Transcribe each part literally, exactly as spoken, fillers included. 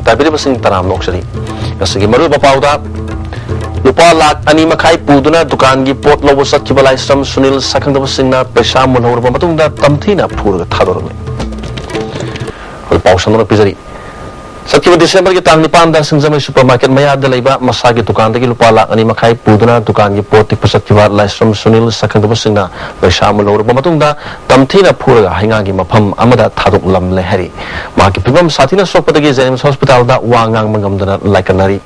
ꯇꯥꯕꯤꯔꯤꯕꯁꯤꯡ ꯇꯔꯥꯝꯅ ꯑꯣꯛꯆꯔꯤ꯫ ꯉꯁꯤꯒꯤ ꯃꯔꯨꯑꯣꯏꯕ ꯄꯥꯎꯗ, ꯂꯨꯄꯥ ꯂꯥꯈ ꯑꯅꯤ ꯃꯈꯥꯏ ꯄꯨꯗꯨꯅ ꯗꯨꯀꯥꯟꯒꯤ ꯄꯣꯠ ꯂꯧꯕ ꯆꯠꯈꯤꯕ ꯂꯥꯏꯁ꯭ꯔꯝ ꯁꯨꯅꯤꯜ ꯁꯛꯈꯪꯗꯕꯁꯤꯡꯅ ꯄꯩꯁꯥ ꯃꯨꯜꯍꯧꯔꯕ ꯃꯇꯨꯡꯗ ꯇꯝꯊꯤꯅ ꯐꯨꯔꯒ ꯊꯥꯗꯣꯔꯝꯃꯤ꯫ ꯑꯩꯈꯣꯏ ꯄꯥꯎ ꯁꯟꯗꯣꯛꯅ ꯄꯤꯖꯔꯤ꯫ ꯆꯠꯈꯤꯕ ꯗꯤꯁꯦꯝꯕꯔꯒꯤ ꯇꯥꯡ ꯅꯤꯄꯥꯟꯗ ꯁꯤꯡꯖꯃꯩ ꯁꯨꯄꯔ ꯃꯥꯔꯀꯦꯠ ꯃꯌꯥꯗ ꯂꯩꯕ ꯃꯁꯥꯒꯤ ꯗꯨꯀꯥꯟꯗꯒꯤ ꯂꯨꯄꯥ ꯂꯥꯈ ꯑꯅꯤ ꯃꯈꯥꯏ ꯄꯨꯗꯨꯅ ꯗꯨꯀꯥꯟꯒꯤ ꯄꯣꯠ ꯇꯤꯛꯄ ꯆꯠꯈꯤꯕ ꯂꯥꯏꯁ꯭ꯔꯝ ꯁꯨꯅꯤꯜ ꯁꯛꯈꯪꯗꯕꯁꯤꯡꯅ ꯄꯩꯁꯥ ꯑꯃ ꯂꯧꯔꯕ ꯃꯇꯨꯡꯗ ꯇꯝꯊꯤꯅ ꯐꯨꯔꯒ ꯍꯩꯉꯥꯡꯒꯤ ꯃꯐꯝ ꯑꯃꯗ ꯊꯥꯗꯣꯛꯂꯝꯂꯦ ꯍꯥꯏꯔꯤ꯫ ꯃꯍꯥꯛꯀꯤ ꯐꯤꯕꯝ ꯁꯥꯊꯤꯅ ꯁꯣꯛꯄꯗꯒꯤ ꯖꯦꯅꯤꯝꯁ ꯍꯣꯁꯄꯤꯇꯥꯜꯗ ꯋꯥ ꯉꯥꯡꯕ ꯉꯝꯗꯅ ꯂꯥꯏꯀꯠꯅꯔꯤ꯫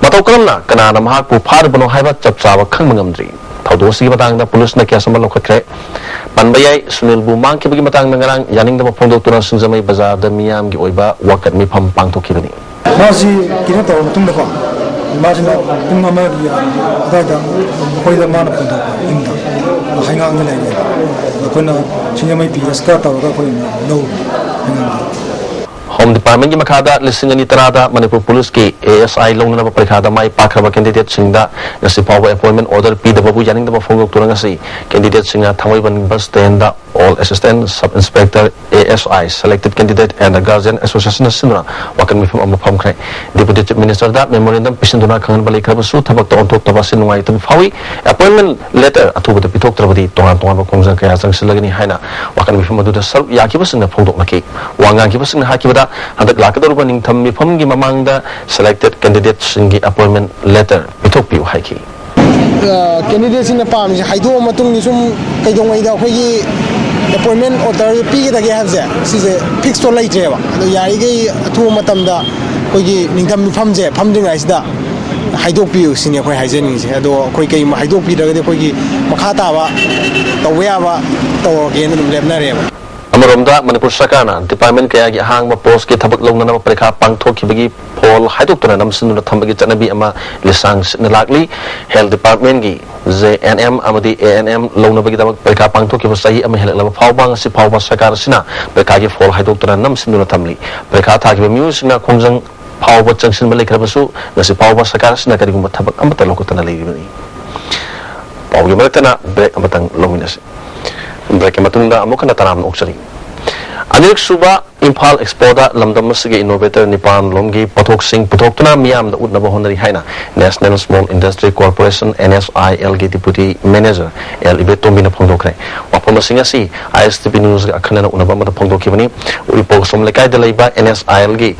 ꯃꯇꯧ ꯀꯔꯝꯅ ꯀꯅꯥꯅ ꯃꯍꯥꯛꯄꯨ ꯐꯥꯔꯤꯕꯅꯣ ꯍꯥꯏꯕ ꯆꯞ ꯆꯥꯕ ꯈꯪꯕ ꯉꯝꯗ꯭ꯔꯤ꯫ ꯊꯧꯗꯣꯛ ꯑꯁꯤꯒꯤ ꯃꯇꯥꯡꯗ ꯄꯨꯂꯤꯁꯅ ꯀꯦꯁ ꯑꯃ ꯂꯧꯈꯠꯈ꯭ꯔꯦ꯫ ꯄꯟꯕ ꯌꯥꯏ, ꯁꯨꯅꯤꯜꯕꯨ ꯃꯥꯡꯈꯤꯕꯒꯤ ꯃꯇꯥꯡꯗ ꯉꯔꯥꯡ ꯌꯥꯅꯤꯡꯗꯕ ꯐꯣꯡꯗꯣꯛꯇꯨꯅ ꯁꯤꯡꯖꯃꯩ ꯕꯖꯥꯔꯗ ꯃꯤꯌꯥꯝꯒꯤ ꯑꯣꯏꯕ ꯋꯥꯀꯠ ꯃꯤꯐꯝ ꯄꯥꯡꯊꯣꯛꯈꯤꯕꯅꯤ꯫ ꯃꯥꯁꯤ ꯀꯩꯅꯣ ꯇꯧꯔꯕ ꯃꯇꯨꯡꯗꯀꯣ, ꯃꯥꯁꯤꯅ ꯄꯨꯡ ꯑꯃꯒꯤ ꯑꯗꯨꯋꯥꯏꯗ ꯑꯩꯈꯣꯏꯗ ꯃꯥꯅ ꯐꯣꯟ ꯇꯧꯔꯛꯄ ꯌꯨꯝꯗ, ꯍꯩꯉꯥꯡꯗ ꯂꯩꯔꯦ꯫ ꯑꯩꯈꯣꯏꯅ ꯁꯤꯡꯖꯃꯩ ꯄꯤ ꯑꯦꯁꯀ ꯇꯧꯔꯒ ꯑꯩꯈꯣꯏ ꯂꯧ ꯍꯩꯉꯥꯡꯗ꯫ ꯍꯣꯝ ꯗꯤꯄꯥꯔꯠꯃꯦꯟꯒꯤ ꯃꯈꯥꯗ ꯂꯤꯁꯤꯡ ꯑꯅꯤ ꯇꯔꯥꯗ ꯃꯅꯤꯄꯨꯔ ꯄꯨꯂꯤꯁꯀꯤ ꯑꯦ ꯑꯦꯁ ꯑꯥꯏ ꯂꯧꯅꯅꯕ ꯄꯔꯤꯈꯥꯗ ꯃꯥꯏ ꯄꯥꯛꯈ꯭ꯔꯕ ꯀꯦꯟꯗꯤꯗꯦꯠꯁꯤꯡꯗ ꯉꯁꯤ ꯐꯥꯎꯕ ꯑꯦꯄꯣꯏꯟꯃꯦꯟ ꯑꯣꯔꯗꯔ ꯄꯤꯗꯕꯕꯨ ꯌꯥꯅꯤꯡꯗꯕ ꯐꯣꯡꯗꯣꯛꯇꯨꯅ ꯉꯁꯤ ꯀꯦꯟꯗꯤꯗꯦꯠꯁꯤꯡꯅ Thangmeiband bus stand All Assistant Sub Inspector, A S I, Selected Candidate and Guardian Association ꯁꯤꯟꯗꯨꯅ ꯋꯥꯀꯠ ꯃꯤꯐꯝ ꯑꯃ ꯐꯝꯈ꯭ꯔꯦ꯫ ꯗꯤꯄꯨꯇꯤ ꯆꯤꯐ ꯃꯤꯅꯤꯁꯇꯔꯗ ꯃꯦꯃꯣꯔꯦꯟꯗꯝ ꯄꯤꯁꯤꯟꯗꯨꯅ ꯈꯪꯍꯟꯕ ꯂꯩꯈ꯭ꯔꯕꯁꯨ ꯊꯕꯛꯇ ꯑꯣꯟꯊꯣꯛꯇꯕ ꯑꯁꯤ ꯅꯨꯡꯉꯥꯏꯇꯕ ꯐꯥꯎꯏ꯫ ꯑꯦꯄꯣꯏꯟꯃꯦꯟ ꯂꯦꯇꯔ ꯑꯊꯨꯕꯗ ꯄꯤꯊꯣꯛꯇ꯭ꯔꯕꯗꯤ ꯇꯣꯉꯥꯟ ꯇꯣꯉꯥꯟꯕ ꯈꯣꯡꯖꯪ ꯀꯌꯥ ꯆꯪꯁꯤꯜꯂꯒꯅꯤ ꯍꯥꯏꯅ ꯋꯥꯀꯠ ꯃꯤꯐꯝ ꯑꯗꯨꯗ ꯁꯔꯨꯛ ꯌꯥꯈꯤꯕꯁꯤꯡꯅ ꯐꯣꯡꯗꯣꯛꯅꯈꯤ꯫ ꯋꯥ ꯉꯥꯡꯈꯤꯕꯁꯤꯡꯅ ꯍꯥꯏꯈꯤꯕꯗ, ꯍꯟꯗꯛ ꯂꯥꯛꯀꯗꯧꯔꯤꯕ ꯅꯤꯡꯊꯝ ꯃꯤꯐꯝꯒꯤ ꯃꯃꯥꯡꯗ selected candidateꯁꯤꯡꯒꯤ ꯑꯦꯄꯣꯏꯟꯃꯦꯟ ꯂꯦꯇꯔ ꯄꯤꯊꯣꯛꯄꯤꯌꯨ ꯍꯥꯏꯈꯤ꯫ ꯑ, ꯀꯦꯟꯗꯤꯗꯦꯠꯁꯤꯡꯅ ꯄꯥꯝꯃꯤꯁꯦ ꯍꯥꯏꯗꯣꯛꯑ ꯃꯇꯨꯡꯗ ꯁꯨꯝ ꯀꯩꯗꯧꯉꯩꯗ ꯑꯩꯈꯣꯏꯒꯤ ꯑꯦꯄꯣꯏꯟꯃꯦꯟ ꯑꯣꯔꯗꯔ ꯄꯤꯒꯗꯒꯦ ꯍꯥꯏꯕꯁꯦ, ꯁꯤꯁꯦ ꯐꯤꯛꯁꯇꯣ ꯂꯩꯇ꯭ꯔꯦꯕ꯫ ꯑꯗꯣ ꯌꯥꯔꯤꯈꯩ ꯑꯊꯨꯕ ꯃꯇꯝꯗ ꯑꯩꯈꯣꯏꯒꯤ ꯅꯤꯡꯊꯝ ꯃꯤꯐꯝꯁꯦ ꯐꯝꯗ꯭ꯔꯤꯉꯩꯁꯤꯗ ꯍꯥꯏꯗꯣꯛꯄꯤꯌꯨ ꯁꯤꯅꯤ ꯑꯩꯈꯣꯏ ꯍꯥꯏꯖꯅꯤꯡꯉꯤꯁꯦ꯫ ꯑꯗꯣ ꯑꯩꯈꯣꯏ ꯀꯩꯒꯨꯝꯕ ꯍꯥꯏꯗꯣꯛꯄꯤꯗ꯭ꯔꯒꯗꯤ ꯑꯩꯈꯣꯏꯒꯤ ꯃꯈꯥ ꯇꯥꯕ ꯇꯧꯕ ꯌꯥꯕ ꯇꯧꯔꯒꯦꯅ ꯑꯗꯨꯝ ꯂꯦꯞꯅꯔꯦꯕ꯫ ꯑꯃꯔꯣꯝꯗ, ꯃꯅꯤꯄꯨꯔ ꯁꯔꯀꯥꯔꯅ ꯗꯤꯄꯥꯔꯠꯃꯦꯟ ꯀꯌꯥꯒꯤ ꯑꯍꯥꯡꯕ ꯄꯣꯁꯀꯤ ꯊꯕꯛ ꯂꯧꯅꯅꯕ ꯄꯔꯤꯈꯥ ꯄꯥꯡꯊꯣꯛꯈꯤꯕꯒꯤ ꯐꯣꯜ ꯍꯥꯏꯗꯣꯛꯇꯨꯅ ꯅꯝꯁꯤꯟꯗꯨꯅ ꯊꯝꯕꯒꯤ ꯆꯠꯅꯕꯤ ꯑꯃ ꯂꯤꯁꯥꯡ ꯁꯤꯠꯅ ꯂꯥꯛꯂꯤ꯫ ꯍꯦꯜꯊ ꯗꯤꯄꯥꯔꯠꯃꯦꯟꯒꯤ J N M ꯑꯃꯗꯤ A N M ꯂꯧꯅꯕꯒꯤꯗꯃꯛ ꯄꯔꯤꯈꯥ ꯄꯥꯡꯊꯣꯛꯈꯤꯕ ꯆꯍꯤ ꯑꯃ ꯍꯦꯜꯂꯛꯂꯕ ꯐꯥꯎꯕ ꯉꯁꯤ ꯐꯥꯎꯕ ꯁꯔꯀꯥꯔ ꯑꯁꯤꯅ ꯄꯔꯤꯈꯥꯒꯤ ꯐꯣꯜ ꯍꯥꯏꯗꯣꯛꯇꯨꯅ ꯅꯝꯁꯤꯟꯗꯨꯅ ꯊꯝꯂꯤ꯫ ꯄꯔꯤꯈꯥ ꯊꯥꯈꯤꯕ ꯃꯤꯑꯣꯏꯁꯤꯡꯅ ꯈꯣꯡꯖꯪ ꯐꯥꯎꯕ ꯆꯪꯁꯤꯟꯕ ꯂꯩꯈ꯭ꯔꯕꯁꯨ ꯉꯁꯤ ꯐꯥꯎꯕ ꯁꯔꯀꯥꯔ ꯑꯁꯤꯅ ꯀꯔꯤꯒꯨꯝꯕ ꯊꯕꯛ ꯑꯃꯠꯇ ꯂꯧꯈꯠꯇꯅ ꯂꯩꯔꯤꯕꯅꯤ꯫ ꯄꯥꯎꯒꯤ ꯃꯔꯛꯇꯅ ꯕ꯭ꯔꯦꯛ ꯑꯃꯇꯪ ꯂꯧꯃꯤꯟꯅꯁꯤ꯫ ꯕ꯭ꯔꯦꯛꯀꯤ ꯃꯇꯨꯡꯗ ꯑꯃꯨꯛ ꯍꯟꯅ ꯇꯔꯥꯝꯅ ꯑꯣꯛꯆꯔꯤ꯫ ꯑꯅꯤꯔꯛꯁꯨꯕ ꯏꯝꯐꯥꯜ ꯑꯦꯛꯁꯄꯣꯗ ꯂꯝꯗꯝ ꯑꯁꯤꯒꯤ ꯏꯅꯣꯚꯦꯇꯔ ꯅꯤꯄꯥꯟ ꯂꯣꯝꯒꯤ ꯄꯣꯠꯊꯣꯛꯁꯤꯡ ꯄꯨꯊꯣꯛꯇꯨꯅ ꯃꯤꯌꯥꯝꯗ ꯎꯠꯅꯕ ꯍꯣꯠꯅꯔꯤ ꯍꯥꯏꯅ National Small Industry Corporation, NSIL, ꯒꯤ ꯗꯤꯄꯨꯇꯤ ꯃꯦꯅꯦꯖꯔ ꯑꯦꯜ ꯏꯕꯦꯇꯣꯝꯕꯤꯅ ꯐꯣꯡꯗꯣꯛꯈ꯭ꯔꯦ꯫ ꯋꯥꯐꯝ ꯑꯁꯤꯡ ꯑꯁꯤ ISTV News ꯒ ꯑꯈꯟꯅꯅ ꯎꯅꯕ ꯑꯃꯗ ꯐꯣꯡꯗꯣꯛꯈꯤꯕꯅꯤ꯫ ꯎꯔꯤꯄꯣꯛꯁꯣꯝ ꯂꯩꯀꯥꯏꯗ ꯂꯩꯕ NSIL ꯒꯤ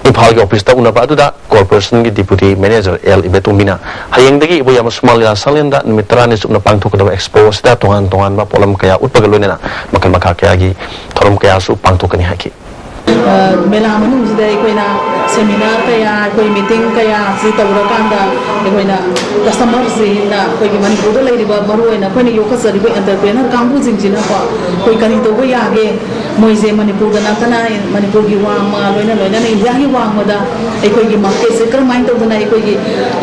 ꯏꯝꯐꯥꯜꯒꯤ ꯑꯣꯐꯤꯁꯇ ꯎꯅꯕ ꯑꯗꯨꯗ ꯀꯣꯔꯄꯣꯔꯦꯁꯟꯒꯤ ꯗꯤꯄꯨꯇꯤ ꯃꯦꯅꯦꯖꯔ ꯑꯦꯜ ꯏꯕꯦꯇꯣꯝꯕꯤꯅ ꯍꯌꯦꯡꯗꯒꯤ ꯏꯕꯣꯌꯥꯝ ꯁꯨꯃꯥꯡ ꯂꯤꯂꯥ ꯁꯪꯂꯦꯟꯗ ꯅꯨꯃꯤꯠ ꯇꯔꯥꯅꯤ ꯆꯨꯞꯅ ꯄꯥꯡꯊꯣꯛꯀꯗꯕ ꯑꯦꯛꯁꯄꯣ ꯑꯁꯤꯗ ꯇꯣꯉꯥꯟ ꯇꯣꯉꯥꯟꯕ ꯄꯣꯠꯂꯝ ꯀꯌꯥ ꯎꯠꯄꯒ ꯂꯣꯏꯅꯅ ꯃꯈꯜ ꯃꯈꯥ ꯀꯌꯥꯒꯤ ꯊꯧꯔꯝ ꯀꯌꯥꯁꯨ ꯄꯥꯡꯊꯣꯛꯀꯅꯤ ꯍꯥꯏꯈꯤ꯫ ꯑ, ꯃꯦꯂꯥ ꯃꯅꯨꯡꯁꯤꯗ ꯑꯩꯈꯣꯏꯅ ꯁꯦꯃꯤꯅꯥꯔ ꯀꯌꯥ, ꯑꯩꯈꯣꯏ ꯃꯤꯇꯤꯡ ꯀꯌꯥꯁꯤ ꯇꯧꯔꯀꯥꯟꯗ ꯑꯩꯈꯣꯏꯅ ꯀꯁꯇꯃꯔꯁꯤꯡꯅ ꯑꯩꯈꯣꯏꯒꯤ ꯃꯅꯤꯄꯨꯔꯗ ꯂꯩꯔꯤꯕ ꯃꯔꯨꯑꯣꯏꯅ ꯑꯩꯈꯣꯏꯅ ꯌꯣꯛꯈꯠꯆꯔꯤꯕ ꯑꯦꯟꯇꯔꯄ꯭ꯔꯦꯅꯔ ꯀꯥꯡꯕꯨꯁꯤꯡꯁꯤꯅꯀꯣ ꯑꯩꯈꯣꯏ ꯀꯔꯤ ꯇꯧꯕ ꯌꯥꯒꯦ, ꯃꯣꯏꯁꯦ ꯃꯅꯤꯄꯨꯔꯗ ꯅꯠꯇꯅ ꯃꯅꯤꯄꯨꯔꯒꯤ ꯋꯥꯡꯃ ꯂꯣꯏꯅ ꯂꯣꯏꯅꯅ ꯏꯟꯗꯤꯌꯥꯒꯤ ꯋꯥꯡꯃꯗ ꯑꯩꯈꯣꯏꯒꯤ ꯃꯥꯔꯀꯦꯠꯁꯦ ꯀꯔꯝꯍꯥꯏꯅ ꯇꯧꯗꯅ ꯑꯩꯈꯣꯏꯒꯤ,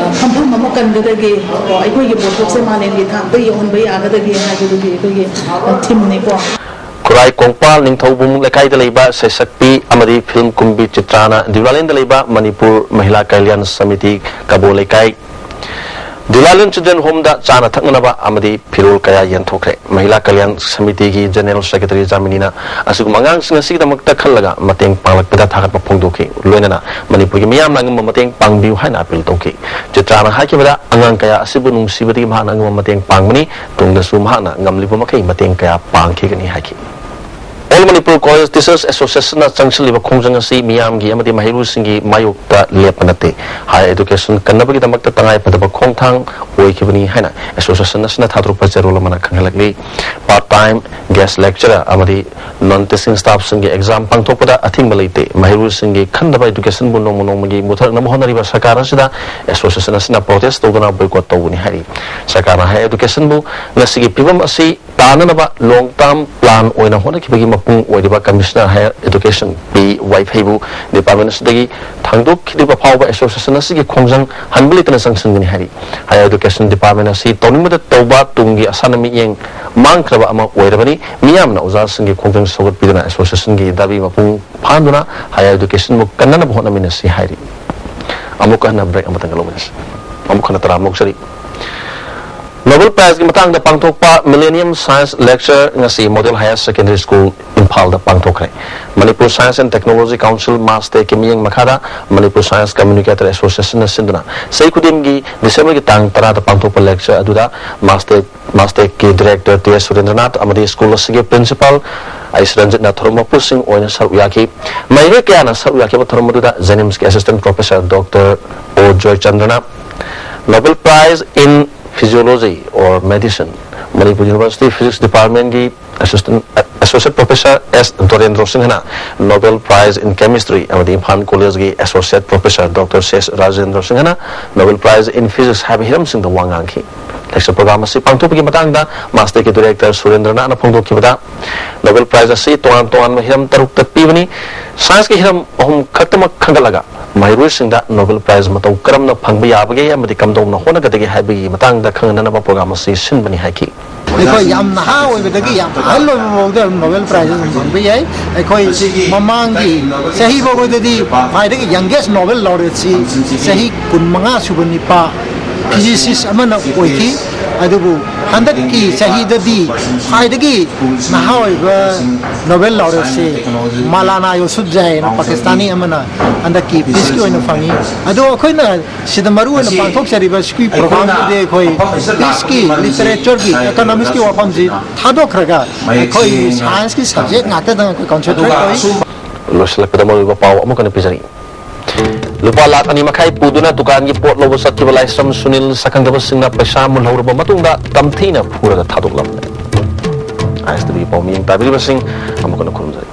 ꯑ, ꯐꯝꯐꯝ ꯑꯃ ꯀꯟꯒꯗꯒꯦ, ꯀꯣ, ꯑꯩꯈꯣꯏꯒꯤ ꯄꯣꯠꯊꯣꯛꯁꯦ ꯃꯥꯂꯦꯝꯒꯤ ꯊꯥꯛꯇ ꯌꯧꯍꯟꯕ ꯌꯥꯒꯗꯒꯦ ꯍꯥꯏꯕꯗꯨꯒꯤ ꯑꯩꯈꯣꯏꯒꯤ, ꯑ, ꯊꯤꯝꯅꯤꯀꯣ꯫ ꯈꯨꯔꯥꯏ ꯀꯣꯡꯄꯥꯜ ꯅꯤꯡꯊꯧꯕꯨꯡ ꯂꯩꯀꯥꯏꯗ ꯂꯩꯕ ꯁꯩꯁꯛꯄꯤ ꯑꯃꯗꯤ ꯐꯤꯜꯝ ꯀꯨꯝꯕꯤ ꯆꯤꯇ꯭ꯔꯥꯅ ꯗꯤꯎꯂꯥꯂꯦꯟꯗ ꯂꯩꯕ ꯃꯅꯤꯄꯨꯔ ꯃꯍꯤꯂꯥ ꯀꯜꯌꯥꯟ ꯁꯃꯤꯇꯤ ꯀꯕꯣ ꯂꯩꯀꯥꯏ ꯗꯤꯎꯂꯥꯂꯦꯟ ꯆꯤꯜꯗ꯭ꯔꯦꯟ ꯍꯣꯝꯗ ꯆꯥꯅ ꯊꯛꯅꯅꯕ ꯑꯃꯗꯤ ꯐꯤꯔꯣꯜ ꯀꯌꯥ ꯌꯦꯟꯊꯣꯛꯈ꯭ꯔꯦ꯫ ꯃꯍꯤꯂꯥ ꯀꯜꯌꯥꯟ ꯁꯃꯤꯇꯤꯒꯤ ꯖꯦꯅꯦꯔꯦꯜ ꯁꯦꯀ꯭ꯔꯦꯇꯔꯤ ꯖꯥꯃꯤꯅꯤꯅ ꯑꯁꯤꯒꯨꯝꯕ ꯑꯉꯥꯡꯁꯤꯡ ꯑꯁꯤꯒꯤꯗꯃꯛꯇ ꯈꯜꯂꯒ ꯃꯇꯦꯡ ꯄꯥꯡꯂꯛꯄꯗ ꯊꯥꯒꯠꯄ ꯐꯣꯡꯗꯣꯛꯈꯤ꯫ ꯂꯣꯏꯅꯅ ꯃꯅꯤꯄꯨꯔꯒꯤ ꯃꯤꯌꯥꯝꯅ ꯑꯉꯝꯕ ꯃꯇꯦꯡ ꯄꯥꯡꯕꯤꯌꯨ ꯍꯥꯏꯅ ꯑꯄꯤꯜ ꯇꯧꯈꯤ꯫ ꯆꯤꯇ꯭ꯔꯥꯅ ꯍꯥꯏꯈꯤꯕꯗ ꯑꯉꯥꯡ ꯀꯌꯥ ꯑꯁꯤꯕꯨ ꯅꯨꯡꯁꯤꯕꯗꯒꯤ ꯃꯍꯥꯛꯅ ꯑꯉꯝꯕ ꯃꯇꯦꯡ ꯄꯥꯡꯕꯅꯤ꯫ ꯇꯨꯡꯗꯁꯨ ꯃꯍꯥꯛꯅ ꯉꯝꯂꯤꯕ ꯃꯈꯩ ꯃꯇꯦꯡ ꯀꯌꯥ ꯄꯥꯡꯈꯤꯒꯅꯤ ꯍꯥꯏꯈꯤ꯫ All Manipur College Teachers Association ꯅ ꯆꯪꯁꯤꯜꯂꯤꯕ ꯈꯣꯡꯖꯪ ꯑꯁꯤ ꯃꯤꯌꯥꯝꯒꯤ ꯑꯃꯗꯤ ꯃꯍꯩꯔꯣꯏꯁꯤꯡꯒꯤ ꯃꯥꯌꯣꯛꯇ ꯂꯦꯞꯄ ꯅꯠꯇꯦ꯫ Higher education ꯀꯟꯅꯕꯒꯤꯗꯃꯛꯇ ꯇꯉꯥꯏꯐꯗꯕ ꯈꯣꯡꯊꯥꯡ ꯑꯣꯏꯈꯤꯕꯅꯤ ꯍꯥꯏꯅ association ꯑꯁꯤꯅ ꯊꯥꯗꯣꯔꯛꯄ ꯆꯦꯔꯣꯜ ꯑꯃꯅ ꯈꯪꯍꯜꯂꯛꯂꯤ꯫ Part time, guest lecturer ꯑꯃꯗꯤ non teaching staff ꯁꯤꯡꯒꯤ exam ꯄꯥꯡꯊꯣꯛꯄꯗ ꯑꯊꯤꯡꯕ ꯂꯩꯇꯦ꯫ ꯃꯍꯩꯔꯣꯏꯁꯤꯡꯒꯤ ꯈꯟꯗꯕ education ꯕꯨ ꯅꯣꯡꯃ ꯅꯣꯡꯃꯒꯤ ꯃꯨꯊꯔꯛꯅꯕ ꯍꯣꯠꯅꯔꯤꯕ ꯁꯔꯀꯥꯔ ꯑꯁꯤꯗ association ꯑꯁꯤꯅ protest ꯇꯧꯗꯨꯅ boycott ꯇꯧꯒꯅꯤ ꯍꯥꯏꯔꯤ꯫ ꯁꯔꯀꯥꯔꯅ higher education ꯕꯨ ꯉꯁꯤꯒꯤ ꯐꯤꯕꯝ ꯑꯁꯤ ꯇꯥꯅꯅꯕ long term plan ꯑꯣꯏꯅ ꯍꯣꯠꯅꯈꯤꯕꯒꯤ ꯃꯄꯨꯡ ꯑꯣꯏꯔꯤꯕ Commissioner Higher Education ꯄꯤ ꯋꯥꯏꯐꯩꯕꯨ department ꯑꯁꯤꯗꯒꯤ ꯊꯥꯡꯗꯣꯛꯈꯤꯗ꯭ꯔꯤꯕ ꯐꯥꯎꯕ association ꯑꯁꯤꯒꯤ ꯈꯣꯡꯖꯪ ꯍꯟꯕ ꯂꯩꯇꯅ ꯆꯪꯁꯤꯟꯒꯅꯤ ꯍꯥꯏꯔꯤ꯫ Higher education department ꯑꯁꯤ ꯇꯧꯅꯤꯡꯕꯗ ꯇꯧꯕ ꯇꯨꯡꯒꯤ ꯑꯁꯥꯟꯅ ꯃꯤꯠꯌꯦꯡ ꯃꯥꯡꯈ꯭ꯔꯕ ꯑꯃ ꯑꯣꯏꯔꯕꯅꯤ꯫ ꯃꯤꯌꯥꯝꯅ ꯑꯣꯖꯥꯁꯤꯡꯒꯤ ꯈꯣꯡꯖꯪ ꯁꯧꯒꯠꯄꯤꯗꯨꯅ association ꯒꯤ ꯗꯥꯕꯤ ꯃꯄꯨꯡ ꯐꯥꯍꯟꯗꯨꯅ higher education ꯕꯨ ꯀꯟꯅꯅꯕ ꯍꯣꯠꯅꯃꯤꯟꯅꯁꯤ ꯍꯥꯏꯔꯤ꯫ ꯑꯃꯨꯛ ꯍꯟꯅ break ꯑꯃꯇꯪꯒ ꯂꯧꯃꯤꯟꯅꯁꯤ꯫ ꯑꯃꯨꯛ ꯍꯟꯅ ꯇꯔꯥꯝꯅ ꯑꯣꯛꯆꯔꯤ꯫ Nobel Prize ꯒꯤ ꯃꯇꯥꯡꯗ ꯄꯥꯡꯊꯣꯛꯄ Millennium Science Lecture ꯉꯁꯤ Model Higher Secondary School ꯏꯝꯐꯥꯜꯗ ꯄꯥꯡꯊꯣꯛꯈ꯭ꯔꯦ꯫ Manipur Science and Technology Council, MassTech ꯀꯤ ꯃꯤꯠꯌꯦꯡ ꯃꯈꯥꯗ Manipur Science Communicator Association ꯅ ꯁꯤꯟꯗꯨꯅ ꯆꯍꯤ ꯈꯨꯗꯤꯡꯒꯤ December ꯒꯤ ꯇꯥꯡ ꯇꯔꯥꯗ ꯄꯥꯡꯊꯣꯛꯄ lecture ꯑꯗꯨꯗ MassTech, MassTech ꯀꯤ Director ꯇꯤ ꯑꯦꯁ ꯁꯨꯔꯦꯟꯗ꯭ꯔꯅꯥꯊ ꯑꯃꯗꯤ school ꯑꯁꯤꯒꯤ Principal ꯑꯩꯁ ꯔꯟꯖꯤꯠꯅ ꯊꯧꯔꯝ ꯃꯄꯨꯁꯤꯡ ꯑꯣꯏꯅ ꯁꯔꯨꯛ ꯌꯥꯈꯤ꯫ ꯃꯍꯩꯔꯣꯏ ꯀꯌꯥꯅ ꯁꯔꯨꯛ ꯌꯥꯈꯤꯕ ꯊꯧꯔꯝ ꯑꯗꯨꯗ JNIMS ꯀꯤ Assistant Professor Doctor ꯑꯣ ꯖꯣꯏꯆꯟꯗ꯭ꯔꯅ Nobel Prize in Physiology or Medicine, Manipur University Physics Department ꯀꯤ Assistant, Associate Professor ꯑꯦꯁ ꯗꯣꯔꯦꯟꯗ꯭ꯔꯣ ꯁꯤꯡꯍꯅ Nobel Prize in Chemistry ꯑꯃꯗꯤ ꯏꯝꯐꯥꯜ College ꯀꯤ Associate Professor Doctor C S Rajendro ꯁꯤꯡꯍꯅ Nobel Prize in Physics ꯍꯥꯏꯕ ꯍꯤꯔꯝꯁꯤꯡꯗ ꯋꯥ ꯉꯥꯡꯈꯤ꯫ Lecture program ꯑꯁꯤ ꯄꯥꯡꯊꯣꯛꯄꯒꯤ ꯃꯇꯥꯡꯗ MassTech ꯀꯤ Director ꯁꯨꯔꯦꯟꯗ꯭ꯔꯅꯥꯊꯅ ꯐꯣꯡꯗꯣꯛꯈꯤꯕꯗ, Nobel Prize ꯑꯁꯤ ꯇꯣꯉꯥꯟ ꯇꯣꯉꯥꯟꯕ ꯍꯤꯔꯝ ꯇꯔꯨꯛꯇ ꯄꯤꯕꯅꯤ꯫ Science ꯀꯤ ꯍꯤꯔꯝ ꯑꯍꯨꯝ ꯈꯛꯇꯃꯛ ꯈꯟꯒꯠꯂꯒ ꯃꯍꯩꯔꯣꯏꯁꯤꯡꯗ Nobel Prize ꯃꯇꯧ ꯀꯔꯝꯅ ꯐꯪꯕ ꯌꯥꯕꯒꯦ ꯑꯃꯗꯤ ꯀꯝꯗꯧꯅ ꯍꯣꯠꯅꯒꯗꯒꯦ ꯍꯥꯏꯕꯒꯤ ꯃꯇꯥꯡꯗ ꯈꯪꯍꯟꯅꯅꯕ program ꯑꯁꯤ ꯁꯤꯟꯕꯅꯤ ꯍꯥꯏꯈꯤ꯫ ꯑꯩꯈꯣꯏ ꯌꯥꯝ ꯅꯍꯥ ꯑꯣꯏꯕꯗꯒꯤ ꯌꯥꯝ ꯑꯍꯜ ꯑꯣꯏꯕ ꯐꯥꯎꯗ Nobel Prize ꯑꯗꯨꯝ ꯐꯪꯕ ꯌꯥꯏ꯫ ꯑꯩꯈꯣꯏ ꯃꯃꯥꯡꯒꯤ ꯆꯍꯤ ꯐꯥꯎꯕꯗꯗꯤ ꯈ꯭ꯋꯥꯏꯗꯒꯤ youngest Nobel Laureate ꯁꯤ ꯆꯍꯤ ꯀꯨꯟꯃꯉꯥ ꯁꯨꯕ ꯅꯤꯄꯥ physicist ꯑꯃꯅ ꯑꯣꯏꯈꯤ꯫ ꯑꯗꯨꯕꯨ ꯍꯟꯗꯛꯀꯤ ꯆꯍꯤꯗꯗꯤ ꯈ꯭ꯋꯥꯏꯗꯒꯤ ꯅꯍꯥ ꯑꯣꯏꯕ Nobel Laureate ꯁꯤ ꯃꯥꯂꯥꯅꯥ ꯌꯨꯁꯨꯐꯖꯥꯏ ꯍꯥꯏꯅ ꯄꯥꯀꯤꯁꯇꯥꯅꯤ ꯑꯃꯅ ꯍꯟꯗꯛꯀꯤ peace ꯀꯤ ꯑꯣꯏꯅ ꯐꯪꯉꯤ꯫ ꯑꯗꯣ ꯑꯩꯈꯣꯏꯅ ꯁꯤꯗ ꯃꯔꯨ ꯑꯣꯏꯅ ꯄꯥꯡꯊꯣꯛꯆꯔꯤꯕ ꯁꯤꯒꯤ program ꯁꯤꯗꯤ ꯑꯩꯈꯣꯏ peace ꯀꯤ, literature ꯒꯤ, economics ꯀꯤ ꯋꯥꯐꯝꯁꯤ ꯊꯥꯗꯣꯛꯈ꯭ꯔꯒ ꯑꯩꯈꯣꯏ science ꯀꯤ subject ꯉꯥꯛꯇꯗꯪ ꯑꯩꯈꯣꯏ concentrate ꯇꯧꯏ꯫ ꯂꯣꯏꯁꯤꯜꯂꯛꯄꯗ ꯃꯔꯨꯑꯣꯏꯕ ꯄꯥꯎ ꯑꯃꯨꯛ ꯍꯟꯅ ꯄꯤꯖꯔꯤ꯫ ꯂꯨꯄꯥ ꯂꯥꯈ ꯑꯅꯤ ꯃꯈꯥꯏ ꯄꯨꯗꯨꯅ ꯗꯨꯀꯥꯟꯒꯤ ꯄꯣꯠ ꯂꯧꯕ ꯆꯠꯈꯤꯕ ꯂꯥꯏꯁ꯭ꯔꯝ ꯁꯨꯅꯤꯜ ꯁꯛꯈꯪꯗꯕꯁꯤꯡꯅ ꯄꯩꯁꯥ ꯃꯨꯜꯍꯧꯔꯕ ꯃꯇꯨꯡꯗ ꯇꯝꯊꯤꯅ ꯐꯨꯔꯒ ꯊꯥꯗꯣꯛꯂꯝꯂꯦ꯫ ꯑꯥꯏ ꯑꯦꯁ ꯇꯤ ꯚꯤ ꯄꯥꯎꯃꯤ ꯇꯥꯕꯤꯔꯤꯕꯁꯤꯡ ꯑꯃꯨꯛ ꯍꯟꯅ ꯈꯨꯔꯨꯝꯖꯔꯤ꯫